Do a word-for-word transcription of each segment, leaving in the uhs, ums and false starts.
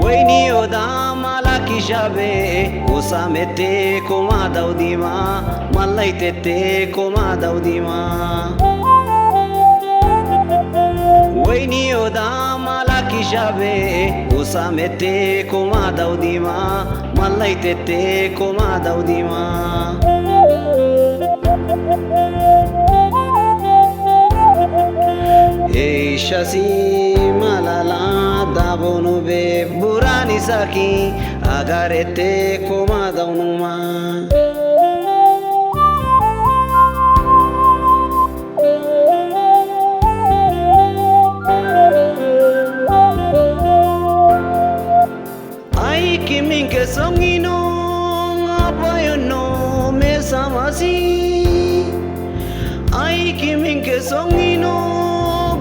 Wayne oda mala ki jabe, usa mete koma daw dima, malai tete koma daw dima. Wayne oda mala ki jabe, usa mete koma daw dima, malai tete koma daw dima. Eisha si malala dabonu be, burani saki agarete koma daw numa. Ai kimin ke songino, apayon no me samasi. Ai kimin ke songino,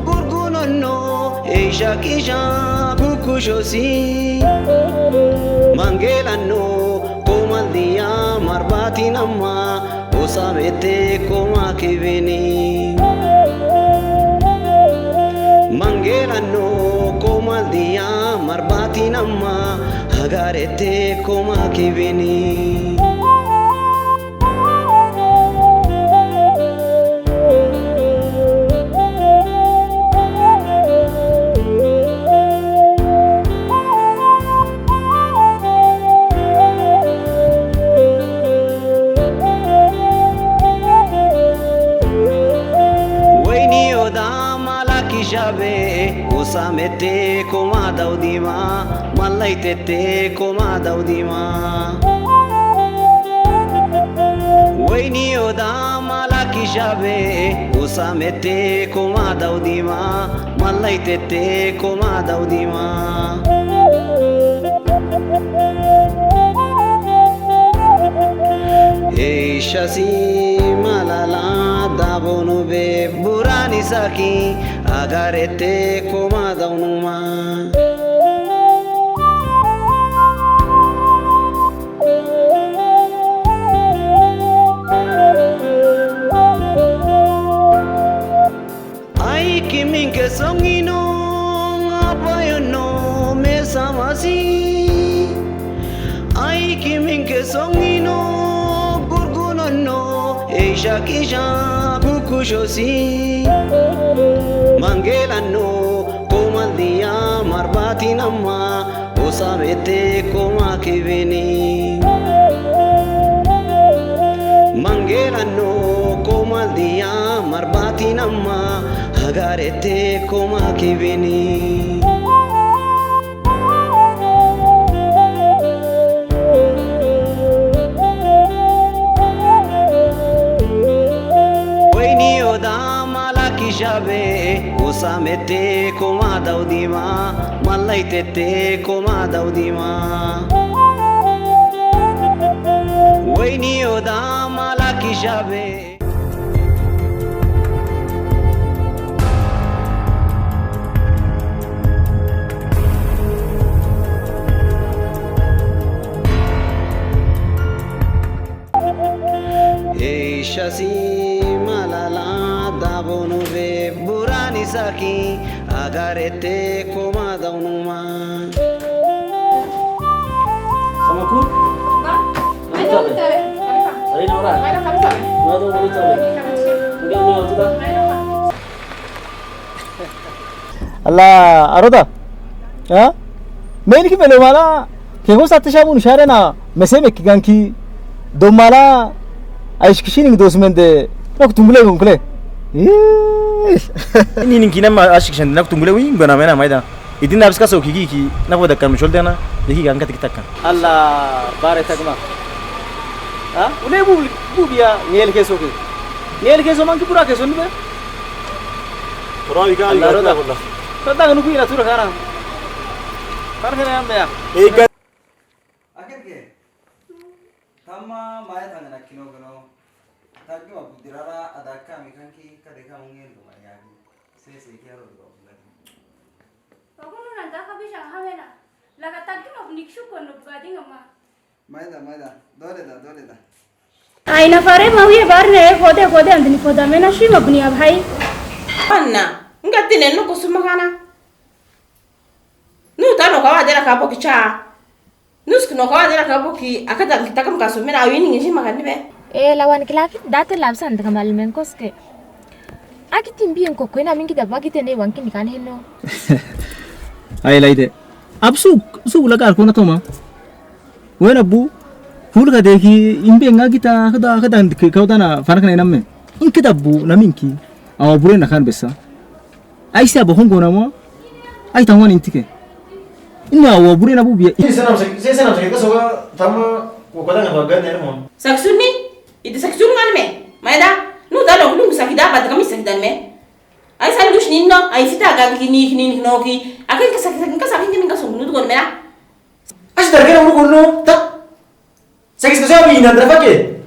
gurgunon no, eisha ki ja kukushosi. Mangelan no, komal dia marbatin ama, usa mete koma ki bini. Mangelan no, komal dia marbatin ama, agarete koma ki bini. Wayne oda mala ki jabe, usa mete koma daw dima, malai tete koma daw dima. Wayne oda mala ki jabe, usa mete koma daw dima, malai tete koma daw dima. Eisha si malala dabonu be, burani saki agarete koma daw numa. Ai kimin ke songino, apayon no me samasi. Ai kimin ke songino, gurgunon no, eisha ki ja kukushosi. Mangelan no, komal dia marbatin ama, usa mete koma ki bini. Mangelan no, komal dia marbatin ama, agarete koma ki bini. Wayne oda mala ki jabe, usa mete koma daw dima, malai tete koma daw dima. Wayne oda mala ki jabe. Eisha si malala dabonu be, burani saki agarete koma daw numa. Samaku? Ba? Ano sabi? Ano sabi? Ano sabi? Ala, aroda. Ha? Meni ki melo mala. Kengo sate shabun share na. Mese meki ganki. Domala, aishikishin ing dosmen de, nak tunggule gungkule. Ih. Ini ning kinam aishikishin de, nak tunggule wi, gona mena maida. Idin abis ka soki ki, ki, na boda kan mushol dena, deki kan ka tiktak kan. Allah, bare takma. Ha? Une bu, bu biya, ngel ke soki. Ngel ke so man ki pura ke so ni be. Pura wika, Allah, wika, roda. Roda. Roda, nuku ira tura kana. Kana kana ya. Akhir ke? Tamma maya tangana kino kino. Taggi ma budirara adaka mi kanki kade ka ungen ko maya gi. Se se ki aro do. Ogun nan da ka bi jang ha mena. Laga taggi ma bunik shu kon no bugadi ngama. Maida, maida. Dole da, dole da. Aina fare ma wiye bar ne kode kode andini koda mena shi ma buni abhai. Anna, nga tine no kusuma kana. Nu ta no kawa dera ka boki cha. Nus kino kawa dera ka boki, aka da kita kam kaso mena awin ngi jima kan be. Eh, lawan kilaki, date labsan de kamal men koske. Aki timbi en kokko ina mingi da bagi tene wanki ni kan heno. Ai laide. Ab su, su laga arkona toma. Wena bu, hul ka deki, imbe nga kita, kada, kada, kau dana, fana kana inamme. In kita bu, na minki. Awa bure na kan besa. Ai sia bohong gona mo. Ai tangwan intike. Ina awa bure na bu biya. Ini senam sakit, se senam sakit ka soka tama ko kota nga bagan ne mo. Sakit suni, iti sakit suni ngan me. Maida, nu da lo lu sakit da bat kami sakit dan me. Ai sa lu sini no, ai fita gan kini kini no ki. Akan ka sakit, ka sakit kini ka sunu tu gon me na. Ashi darge na uru gon no, ta. Sakit ka so abi ina dra fake.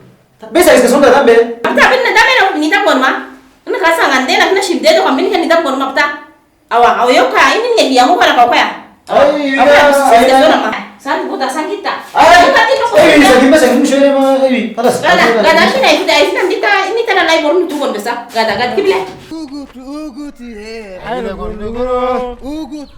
Be sakit ka so da tambe. Abta bin na tambe na ni ta gon ma. Na ka sa ngan de na na shim de do kami ni ta gon ma abta. Awa, awa yo ka ini ne ya mo para ka ka ya. Ai, awa, ai, sa ai, de ai. Zona ma. San buta san kita. Ai. Buta ti no ko. Ai, sa kimba sa kim shwere ma, ai, kalas. Gada, gada shi na ita, ita ndita, ini tana lai borun tu kon besa. Gada, gada kibla. Ugut, ugut ye. Ai, no, no, no. Ugut.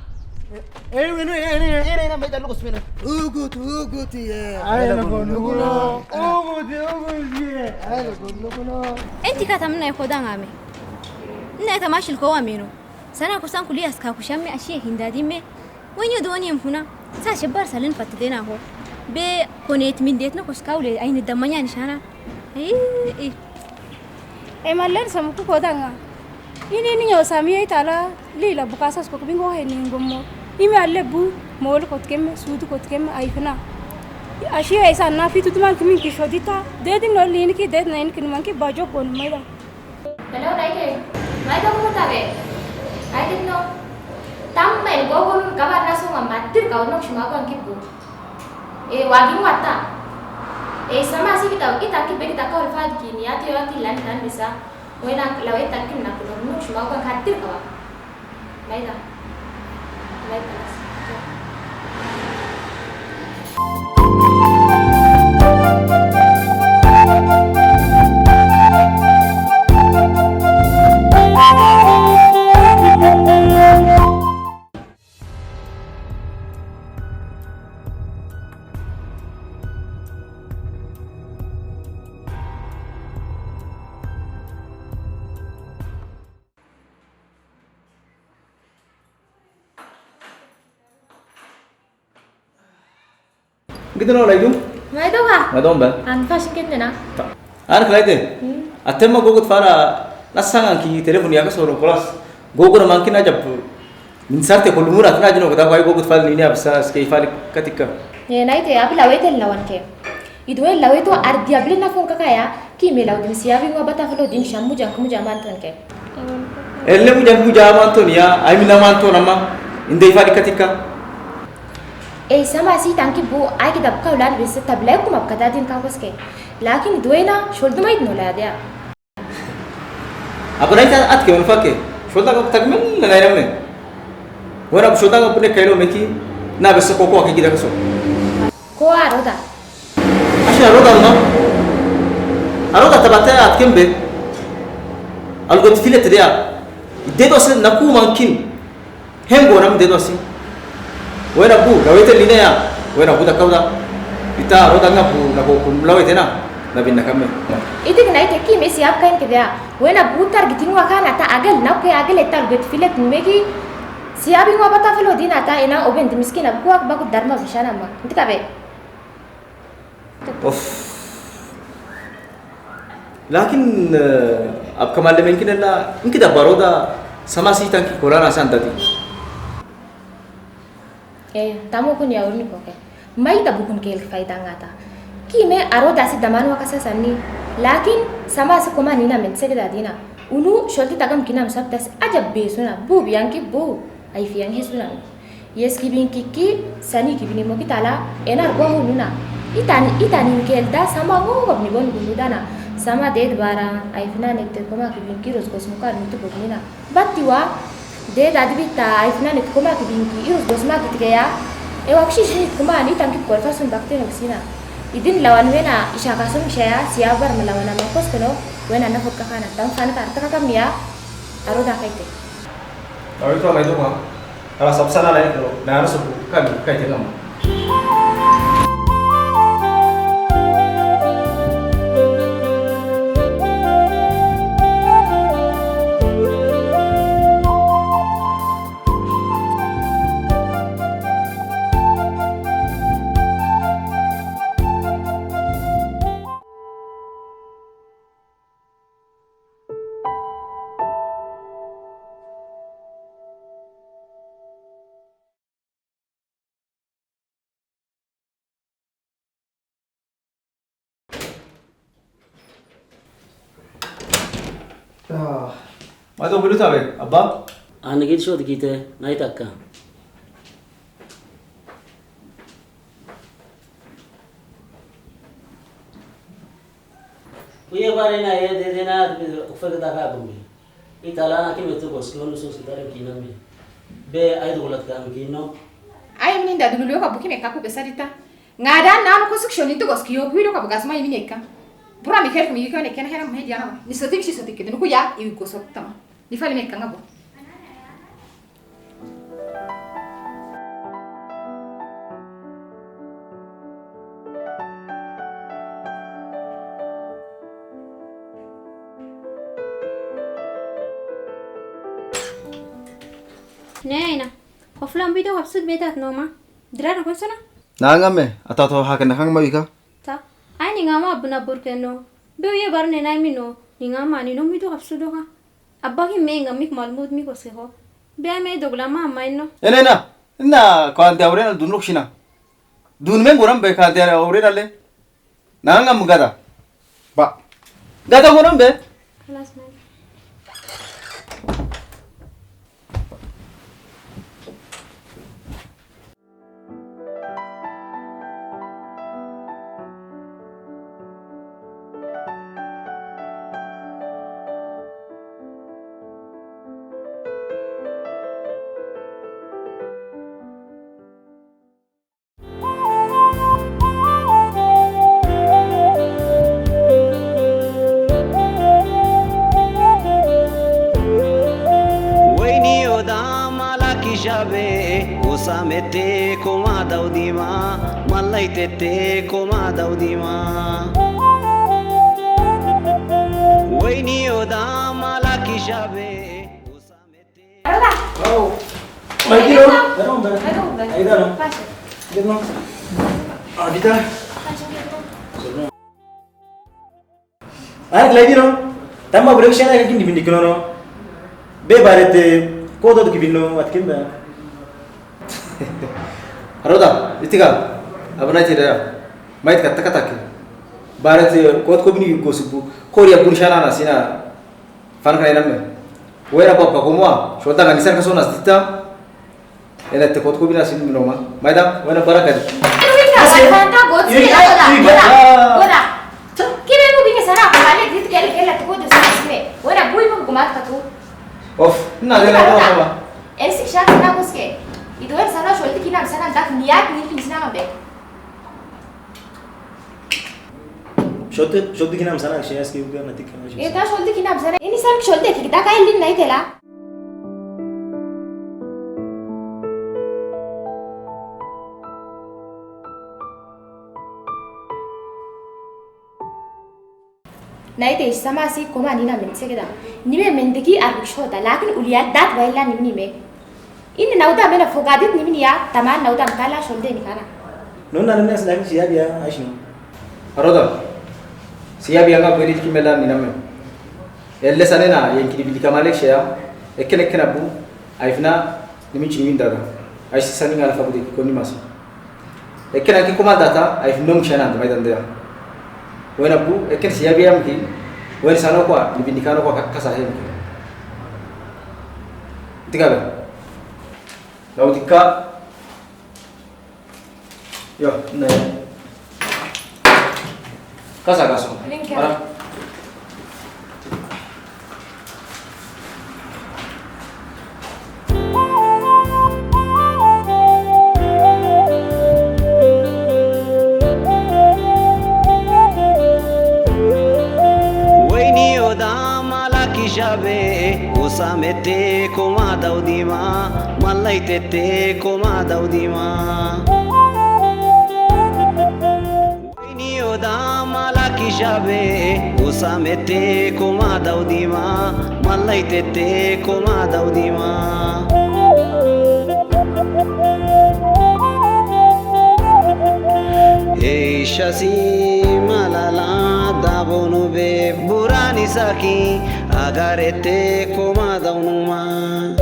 Eh, wenu, eh, eh, eh, eh, na mai talo ko smena. Ugut, ugut ye. Ai, no, no, no. Ugut, ugut ye. Ai, no, no, no. Enti ka tamna ko danga me. Ne tamashil ko wa meno. Sana kusan kuli aska kushamme ashiye hindadimme. Wenyo doni em kuna. Sa shebar salin patidena ho. Be konet mindet no kuska ule aini damanya nishana. Ai, ai. E mallen samuku kodanga. Ini ini nyo samiye itala lila bukasas ko kubingo he ningomo. Imi alle bu mol kotkeme, sud kotkeme aifna. Ashiye isa na fitu tuman kumin kishodita. Dedin no lini ki ded na in kin manki bajo kon maida. Hello, Naite. Naite, kumusta be? Naite, no. Tammen gogonun kabar na sunga mattir kau nok shuma kon kipu. E, wagin watta. E, sama si kita, kita ki be kita kau fad kini, ati, ati lan, lan bisa. Wena, lawe takin na kuno nok shuma kon kattir kawa. Naite. Gidano lai dum? Mai do ka? Mai do ba? An fashion ken na. An kalai de. Hmm. Atem ma gogot fala na sangan ki telephone ya ka soro kolas. Gogot na mangkin na jab. Min sarte ko lumura na jino kada wai gogot fala nini absa ske fala katika. Ye, Naite, abi lawe tel lawan ke. Iduwe lawe to ardi able na phone kakaya, ki me lawe din siya bi ngo bata falo din shamu jang kumu jaman ton ke. Elle mu jang kumu jaman ton ya, ai mi na man ton ama, inde ifadi katika. E sama si tangki bu, ai ki dab ka ulan bes tabla kuma kata din ka koske. Lakin iduwe na, sholdu ma idno la dia. Abu Naite atke wan fake. Sholda ka takmen na nai ramne. Wan abu sholda ka pune kailo meki. Na bes koko ake gida kaso. Ko aroda. Ashe aroda na. Aroda tabate atke mbe. Algot filet dia. Dedo se naku mangkin. Hengo nam dedo si. Wena bu, lawete lina ya. Wena bu da kauda. Ita roda nga bu, na ko kun lawete na. Na bin na kame. Iti kena ite ki mesi ap kain kede ya. Wena bu tar giting wa kana ta agel, na ke agel etal get filet meki. Si abi ngo bata felo dina ta ena oben di miskin ab kuak baku darma bishana ma. Iti kabe. Of. Lakin, eh, ab kamallemen kinella, ingki da baroda, sama si itangki korana sandati. Eh, tamu kun ya urni poke. Mai ta bukun kel faida ngata. Ki me aroda si daman wakasa sani. Lakin sama si koma nina men segeda dina. Unu sholti tagam kinam sabtas aja besuna. Bu biangki bu. Ai fiang hesuna. Yes kibin kiki sani kibin imo kitala. Enar gua hununa. Itani, itani kelda sama ngo gobni bon gundudana. Sama ded bara. Ai fina nete koma kibin ki ros gos muka nutu gobnina. Batiwa, de dadi bita, ai fina nit kuma ki binki, irus dos ma ki tikeya. E wakshi shi nit kuma ni tangki kol fasun bakte no sina. Idin lawan wena, isha kasum shaya, siya bar melawan ama kos kono, wena na fot kakana, tang fana kar taka kamia, aro da kaite. Awi tu amai tu ma, ala sab sana lai tu, na aro supu, kami, kaite nama. Ah. Mai to bulu tabe, abba? Ani gid sot kite, nai takka. Kuye bare na ye de de na, ufek da ka bumi. Itala na ki metu bos ki onu sus kitare kinami. Be ai dugulat ka kino. Ai mini nda dugulu ka buki meka ku besarita. Ngada nanu ko section itu bos ki yo kuido ka bugas mai mini eka. Bura mi ker kumi ko ne kena hera mai diana. Ni sotik si sotik ke denu ku ya iwi ko sok tama. Ni fali meka ngabo. Ne aina. Ko fulan video hapsud betat no ma. Dira na konsona? Na ngame, atato haken na kang mawika. Ta. Ai ni ngama abuna burke no. Be uye bar ne nai mi no. Ni ngama ni no mi do hapsudo ka. Abba ki me ngami ko malmud mi ko se ho. Be ai me dogla ma amai no. Ene na. Na ko ante aure na dunlok sina. Dun me goram be ko ante aure na le. Nanga mugada. Ba. Gada gono be. Kalas, mai. Wayniyo da mala ki shabe, usa mete koma daudima, malay tete koma daudima. Wayniyo da mala ki shabe, usa mete Aroda. Oh. Mai kiro. Aroda. Aroda. Aida no. Pasha. Aida no. Adita. Pasha kiro. Ani kelai dino. Tama bure shana ka kindi bindi kino no. Be bare te kodo ki binno at kimba. Aroda, itika. Abana tira. Mai ka taka taki. Bare te kot ko bini go subu. Kori abun shana na sina. Fan ka ina me. Wera papa ko mo, sholta ka nisan ka sona sita. Ena te kot ko bina sin no ma. Maida, wena bara ka. Wena bara ka. Goda. Goda. Kire mo bini sana ka le dit kele kele te ko de sona sine. Wena bui mo gumat ka tu. Of, na de la ko ma. Eri sik shat na ko ske. Idu wena sana sholti kinam sana dak niat ni pin sina ma be. Sholti, sholti kinam sana, siyas ki uga na tik kana. Eta sholti kinam sana. Ini sana sholti ki da kai lin nai tela. Nai te sama si koma nina men segeda. Nime mendeki arbik shota, lakin uliyat dat waila nim nime. Ini nauda mena fogadit nimin ya, taman nauda mkala sholde ni kana. No na nene sila ki siya biya, aishno. Aroda. Siyabi anga bwe ni liki mela ni namme. Elle sanena, yenki ni bilika male shea, ekken ekken abu, aifina, ni minchi ni windaga. Aisi sani nga lafa bude ki koni masi. Ekken aki komanda ta, aifina msha na anda mai dandea. Wena bu, ekken siyabi yamki, wen sano kwa, ni bindika no kwa ka-, kasa hemki. Tika be. Nga utika. Yo, ne. Kasa, kasa. Linka. Ara. Wayne oda mala ki jabe, usa mete koma daudima, malai tete koma daudima. Wayne oda mala ki jabe, usa mete koma daudima, malai tete koma daudima. Ei shasi malala dabonu be burani saki, agarete koma daunuma.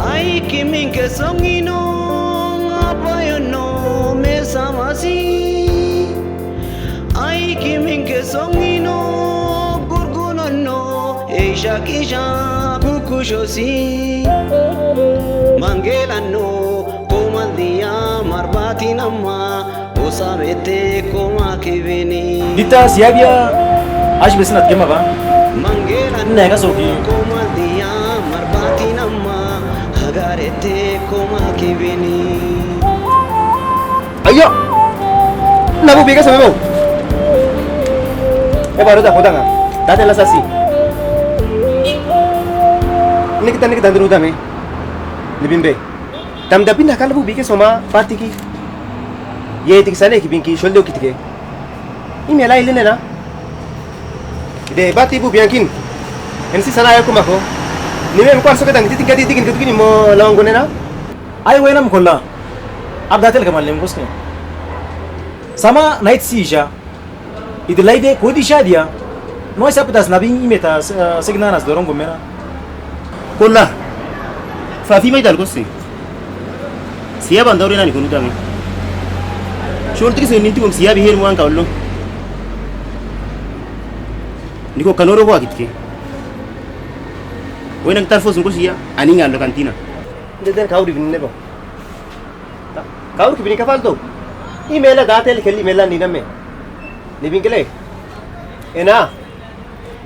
Ai kimin ke songino, apayono, mesamasi. Ai kimin ke songino, gurgunono, eisha kisha, kukushosi. Mangelano, komal diya, marbati nama, usa mete koma kibini. Dita siyabiya, ash besin at kema ba. Mangelano, nega soki. Komal diya, marbati nama, agarete koma kibini. Ayo! Na bubi ke soma mo. E baru da kodanga. Date la sasi. Ini kita ini kita dulu dame. Ni bimbe. Tam dapin nakal bubi ke soma patiki. Ye tik sane ki binki sholdo kitike. Imi ala ile nena. De bati bubi yangkin. Ensi sana ya kumako. Ni me mkwan soke tangi titik gadi tikin kutukin mo lawango nena. Ai wena mkola. Ab datel kamal lem koske. Sama night sija. Idi laide kodi shadiya. No sa petas nabi imeta, eh, segnanas dorongo mena. Kola. Fafi mai dal koske. Siya banda ore na ni konu dame. Shol tiki se ninti kom siya biher muan ka ullo. Niko kanoro ko akitke. Wena tarfo sunko siya. Ani nga lo kantina. Deden kauri binne bo. Kaur ki bini kafal to. I mela datel kelli mela ni namme. Ni bin kele. Ena.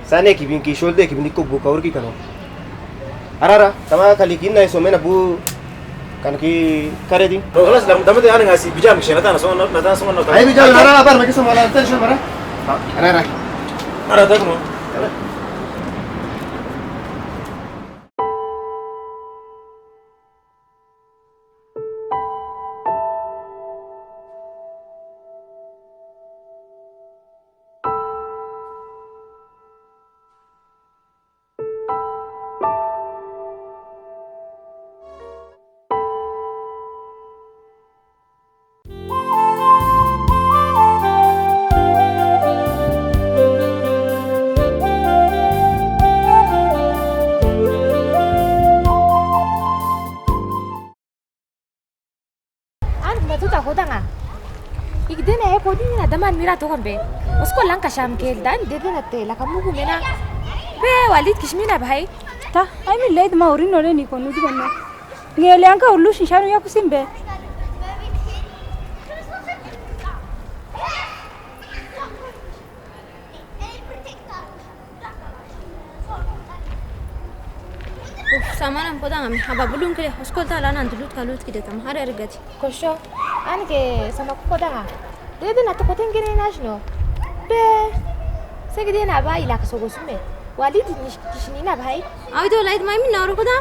Sane ki bin ki sholde ki bin ko bu kaur ki kano. Ara ara. Tama kali ki na so mena bu kan ki kare di. To, kalas, dam, dam de ane ngasi bijam ki shena tana so na tana so na. Ai bijam ara ara par maki so mala tension mara. Ara ara. Ara ta kuno. An matuta kodanga. Igdene he kodi na daman mira tokan be. Usko langka sham ke dan dede na te laka mugu mena. Be walid kishmina bhai. Ta, ai mi led ma urin nore ni konu di konu. Ngele anka ulu shin shanu ya kusim be. Uf, samanam kodanga mi, haba bulung kele, usko ta lana dulut kalut kide tam, hare argati. Kosho, anke sama kodanga. Dede na to koten kene nashno. Be, segi dede na ba ila kasogo sume. Walid ni kishni na bhai. Awi to laid mai min na oro koda.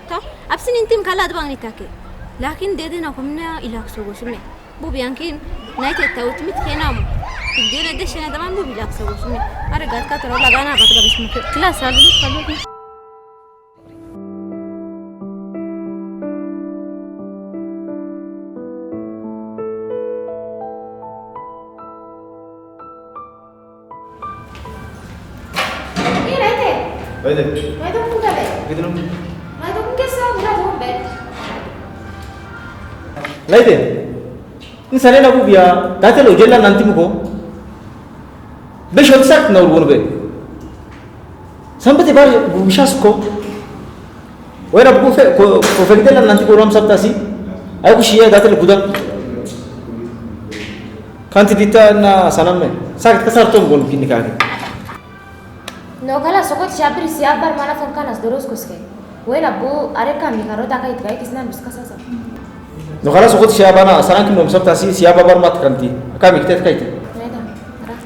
To, apsin intim kala adbang ni take. Lakin dede na komna ila kasogo sume. Bubi angkin, nai te taut mit kenam. Igdene de shena daman bubi lak sa gosmi. Are gat ka toro lagana bat gabis mukhe. Kila salu, salu. Laite. Laite, kun kesa, bura doon be. Laite. Ini sare na ku biya, date lo jela nanti muko. Be shot sak na urgun be. Sampai tiba bu bisa suko. Wera buku fe, ko, ko fe kita nanti ko ram sabta si. Aku siya date lo kuda. Kanti dita na sanam me. Sakit kasar tom gon kini kaki. No kala sokot siya biri siya bar mana fon kanas doros koske. Wela bu are kami karo dakai tikai kisnan buska sasa. No kala sokot siya bana sarang kim nom sabta si siya babar mat kanti. Kami kita kaite. Neda, ara.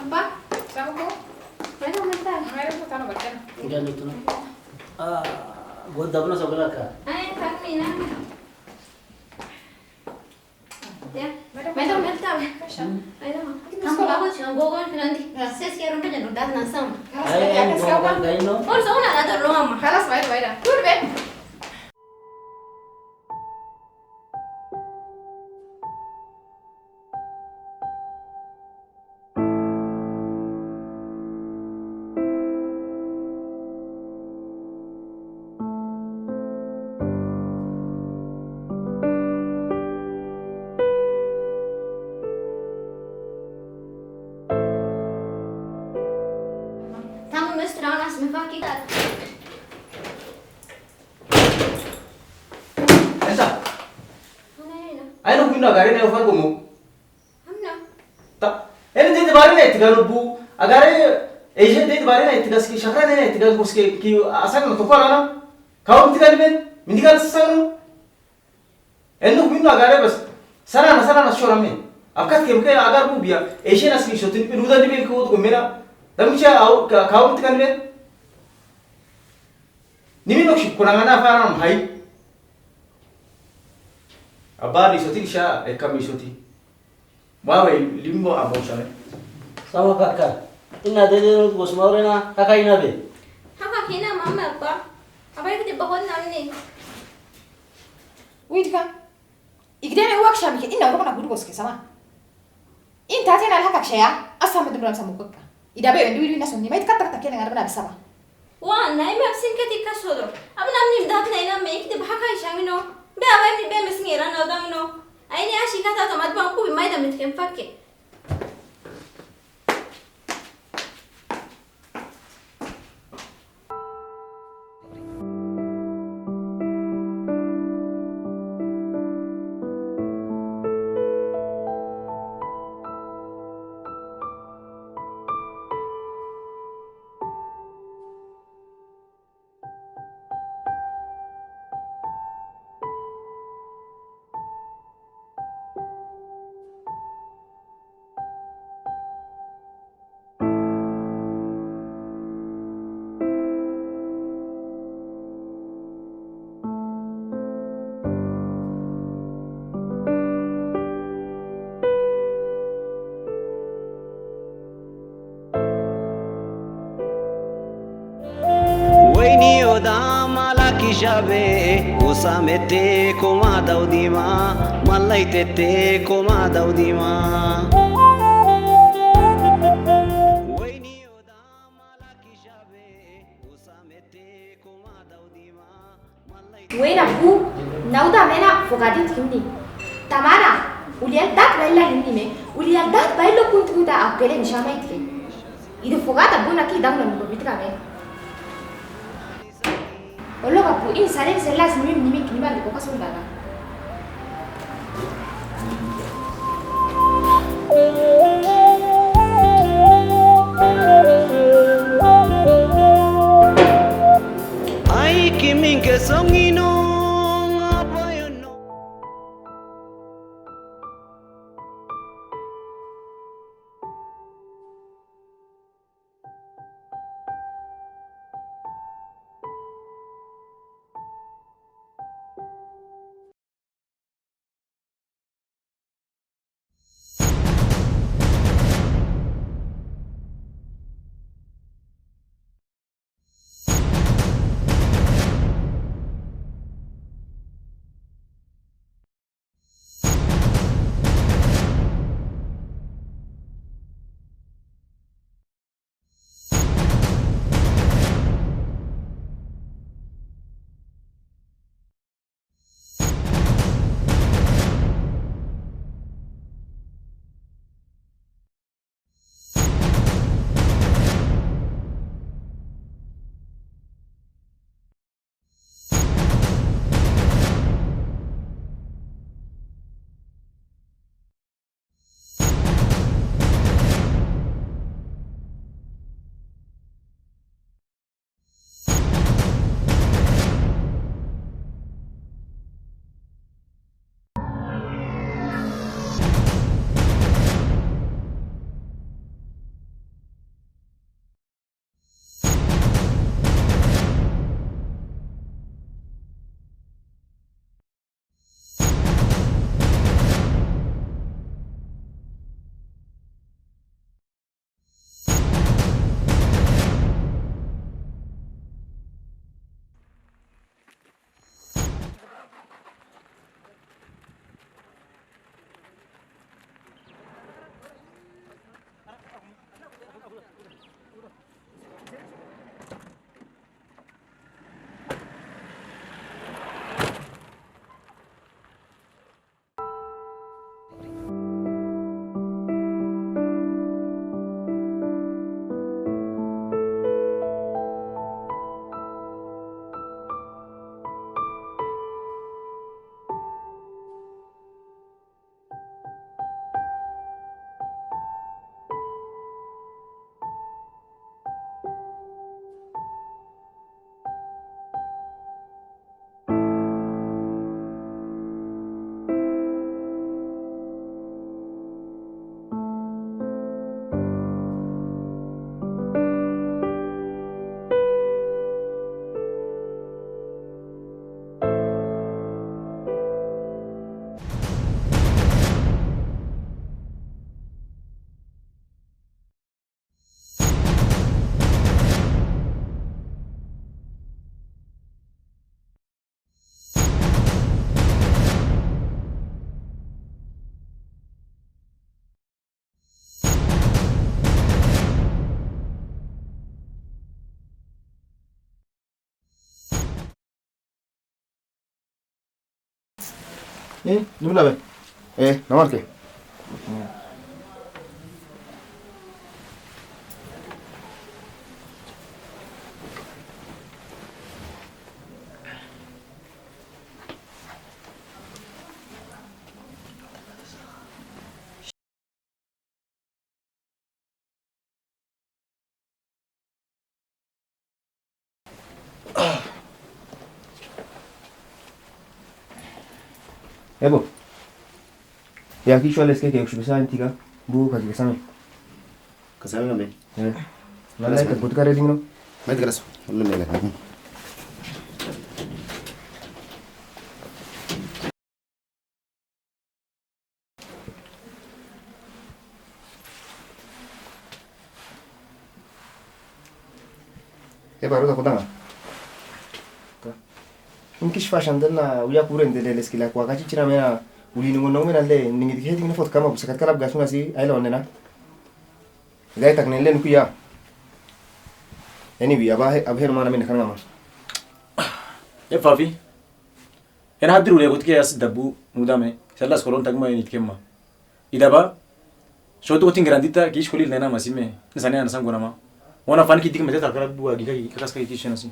Apa? Sama ko? Mai dong, mai dong. Mai dong, ko tano baca. Udah lutu na. Ah, gua dapna sebelah ka. Ay, kami na. Ya. Mai dong, mai dong. Mai dong. Kamu bagus, yang gua kan nanti. Ses kira rumah jangan udah nasam. Ay, ay, gua kan kaino. Oh, so na ada rumah. Kalas, mai dong, mai dong. Tur be. Tamu mesti rawan as mefakit. Esa. Aino, aino, aino, kuina gari na ufan kumu. Amna. Ta, ene dede bari na itikan bu, agare, eje dede bari na itikan ski, shakra na itikan bu ski, ki asar na tokwa na. Kau itikan be, mindikan sasar no. Enu minno agare bas. Sana na, sana na shora me. Akat kem ke agar bu biya, eje na ski shotin, pe nudan di be ko to mena. Dam cha au, ka, kau itikan be. Nimi nok shik kunangana faram hai. Aba ni soti sha, eka mi soti. Mawe, limbo abo sha ne. Sama kaka. Ina dede no bos maure na, kaka ina be. Kaka ina mama apa? Apa yang kita bakon namni? Wait ka. Igde ne wak sha mi ke ina wak na gudu bos ke sama. In tate na alhakak shaya, asa me dumram sa mukukka. Ida be wendi wiri na sonni, mai kat kat kat kene ngar bana bisaba. Wa, nai me absin ke tika sodo. Ab nam nim dat nai na me ikte bhaka ishangino. Be abai mi be mes ngira na odangno. Aini ashi kata to mat bang kubi mai da mit kem fakke. Wayne odama lakishabe, usa mete koma daudima, malai tete koma daudima. Wayne odama lakishabe, usa mete koma daudima. Wena bu, nauda mena fogadit hindi. Tamana, ulial dat baila hindi me, ulial dat bailo kun tuda akele nisha maitke. Idu fogata bu naki dang na muko bitka me. Olo kapu, in saren selas nimim nimim kinima di koka sundaga. Eh, ni bina be. Eh, na marke. Ebo. Ya, ki shwa leske ke, kushubisa antika, bu ka ki kasame. Kasame ka be? Eh. Nalai ka butka ready no. Mait kalas. E baru ka kutanga. Ka. Inki shi fashion den na uya kure ndele leskila kwa kachi chira mena uli nungo nungo mena le ningi dikhe dikhe foto kama busa kat kalab gasu nasi aila onde na. Gai tak nen le nukuya. Anyway, aba he, aba he mana mena kan ngama. E Fafi. Ena hadiri ule kutike asi dabu nudame. Sala skolon tagma ini tikema. Idaba. Shotu kuting grandita ki shkoli nena masime. Nisane ana sangu nama. Wana fani ki dik mete takara bu agi ka ki kakas ka ki shena si.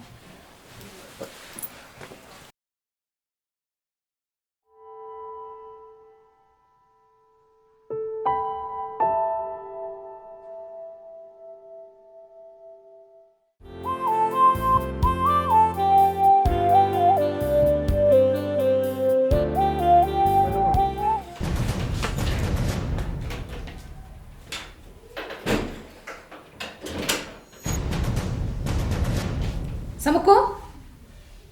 Samuko?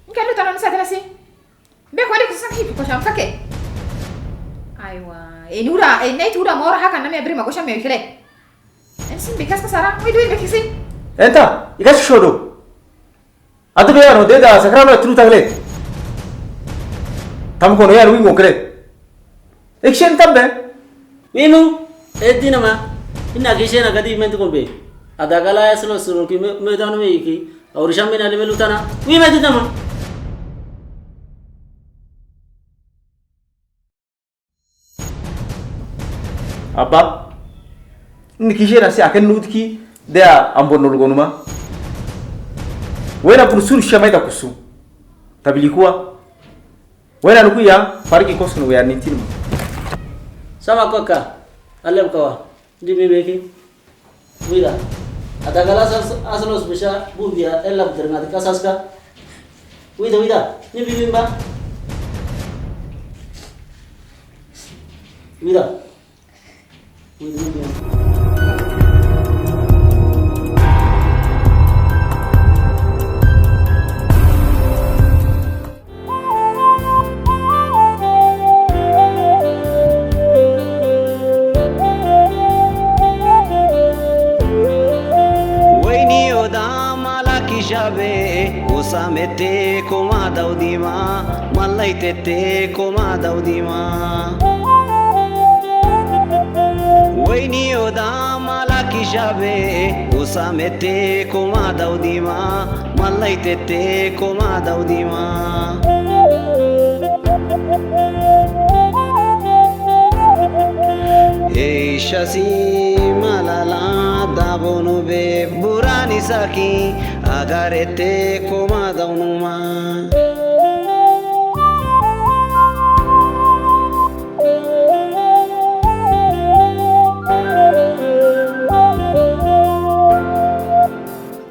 Nka lu tanan sa tanasi. Be ko de kusa ki ko sham kake. Aiwa. E nura, e nai tura mora haka na me abri ma ko sham me kile. Em sin bikas ka sara, we do in kisi. Enta, ikas shodo. Atu be ano de da sakra no tru tagle. Tam ko no ya wi mo kre. Action tam be. Wimu, e dina ma. Ina kishena kadi mentu ko be. Adagala ya solo solo ki me, me dano me iki. Aur sham me na le me lutana. Wi me dina ma. Abba, ini kishena si aken nutiki de a ambon nolgonuma. Wena pun suru shama ita kusu. Tabili kuwa. Wena nukuya, fariki kosun weya nintinima. Sama koka, alem kawa. Di mi beki. Wida. Adagala asal, asal os bisa bu bia ella buter ngati kasaska. Wida, wida. Ni bibimba. Wida. Wida, wida. Wayne oda mala ki shabe, usa mete koma daudima, malai tete koma daudima. Wayne oda mala ki shabe, usa mete koma daudima, malai tete koma daudima. Eisha si malala dabonu be burani saki agarete koma daunuma.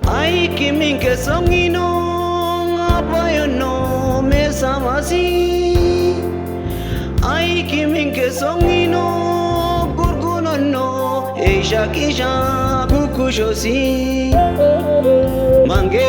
Ai kimin ke songino, apayono, mesamasi. Ai kimin ke songino, gurgunono, eisha kisha, kukushosi. Mange